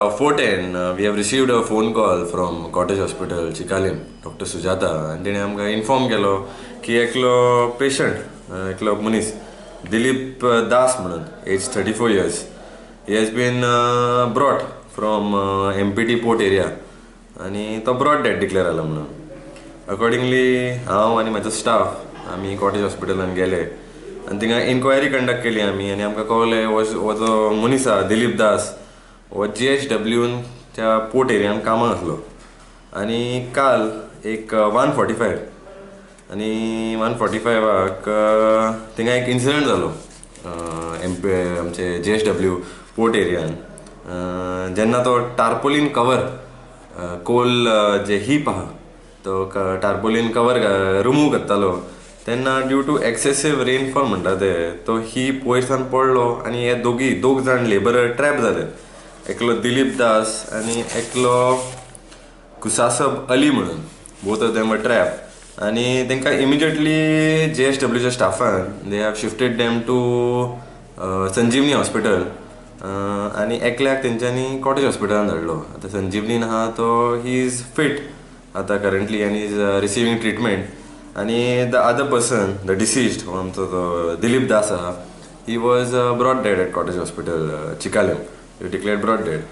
4:10 we have received a phone call from Cottage Hospital, Chicalim, Dr. Sujata, आनी तेणी आमकां inform केलो की एकलो पेशंट, एकलो मनीस दिलीप दास म्हणून, age 34 years, he has been brought from MPT port area आनी तो ब्रॉट डेड डिक्लेअर जाला म्हणून. अकॉर्डिंगली हांव आनी म्हाजो स्टाफ आमी कॉटेज हॉस्पिटलान गेले आनी थिंगा इन्क्वायरी कंडक्ट केली आमी आनी आमकां कळ्ळें, हो जो मनीस आहा दिलीप दास, हो जीएसडब्ल्यून त्या पोर्ट एरियान कामाक आसलो आनी काल एक 1:45 आनी 1:45 थिंगा एक इन्सिडंट जालो एम पी आमचे जीएसडब्ल्यू पोर्ट एरियान, जेन्ना तो टार्पोलीन कवर, कोल जे हीप आहा तो टार्पोलीन कवर रिमूव करतालो तेन्ना ड्यू टू एक्सेसीव रेनफॉल म्हणटा ते तो हीप वयरसान पडलो आनी हे दोगी दोग जाण लेबर ट्रॅप जाले, एकलो दिलीप दास आनी एकलो कुसासब अली म्हणून. Both of them trap आनी तांकां इमिजिएटली जीएसडब्ल्यूच्या स्टाफान they have shifted them to Sanjeevani Hospital आनी एकल्याक तेंच्यांनी कॉटेज हॉस्पिटलान धाडलो. आतां संजीवनीन आहा तो he is fit आतां करंटली आनी is receiving treatment आनी the other person, the deceased, हो आमचो तो दिलीप दास आहा, he was brought dead at Cottage Hospital, Chicalim, declared brought dead.